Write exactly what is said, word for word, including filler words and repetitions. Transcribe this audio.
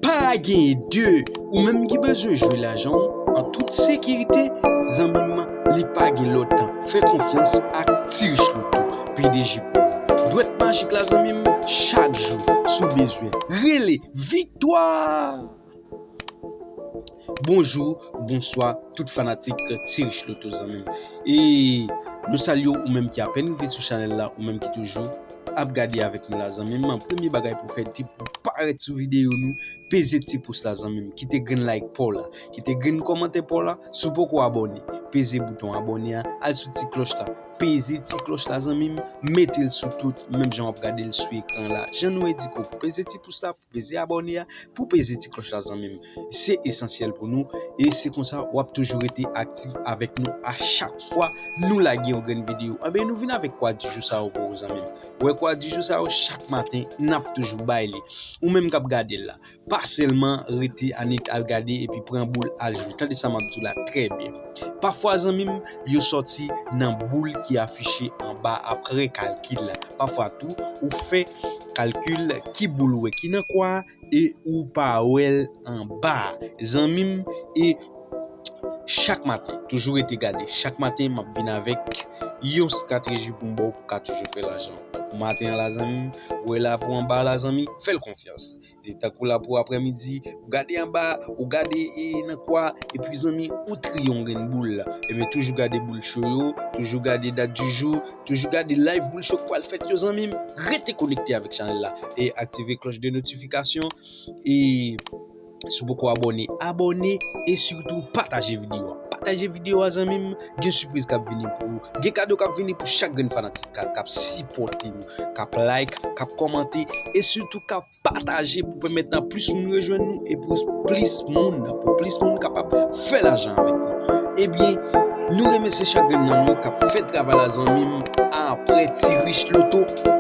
Pa genyen de, ou menm ki bezwen jwe lajan w an tout sekirite, zanmi m, li pa gen lòt tan. Fè konfyans ak Ti Rich Loto, P D G pou ou. Dwèt majik la, zanmi m, chak jou, si w bezwen, rele Viktwa! Bonjou, bonswa, tout fanatik Ti Rich Loto, zanmi m. E nou salye w, ou menm ki apèn rive sou chanèl la, ou menm ki toujou ap gade avèk nou la, zanmi m. Premye bagay pou w fè, ti pou w parèt sou videyo nou, peze ti pous la, zanmi m. Kite grenn like pa w la, kite grenn kòmantè pa w la. Si w poko abòne, peze bouton abòne a, al sou ti klòch la, peze ti klòch la, zanmi m, mete l sou tout, menm jan w ap gade l sou ekran la. Jan nou endike w pou peze ti pous la, pou peze abòne a, pou peze ti klòch la, zanmi m. Se esansyèl pou nou, e se konsa w ap toujou rete aktif avèk nou a chak fwa nou lage yon grenn videyo. Anben, nou vin avèk kwa di jou sa yo pou ou, zanmi m. Ou wè kwa di jou sa yo, chak maten, n ap toujou bay li. Ou menm k ap gade l la, pa sèlman rete annik al gade epi pran boul al jwe. Tande sa m ap di w la trè byen. Pafwa, zanmi m, yo sòti nan boul ki afiche anba aprè kalkil la. Pafwa tou, ou fè kalkil ki boul ou wè ki nan kwa a e ou pa wè l anba a. Zanmi m, e chak maten, toujou rete gade. Chak maten, m ap vin avèk yon estrateji pou m ba w pou w ka toujou fè lajan. Pou maten an la, zanmi m, ou wè la pou anba a la, zanmi, fè l konfyans. E tankou la pou aprèmidi, ou gade anba, ou gade, e, nan kwa, epi zanmi, ou triye yon grenn boul la. Ebyen, toujou gade boul cho yo, toujou gade dat di jou, toujou gade live boul cho k pral fèt yo, zanmi m. Rete konekte avèk chanèl la e aktive klòch de notifikasyon. E si w poko abòne, abòne e sitou pataje videyo a. Pataje videyo a, zanmi m, gen sipriz k ap vini pou ou. Gen kado k ap vini pou chak grenn fanatik k ap sipòte nou, k ap like, k ap kòmante e sitou k ap pataje pou pèmèt nan plis moun rejwenn nou e pou plis moun, pou plis moun kapab fè lajan avèk nou. Ebyen, nou remèsye chak grenn nan nou k ap fè travay la, zanmi m, aprè Ti Rich Loto.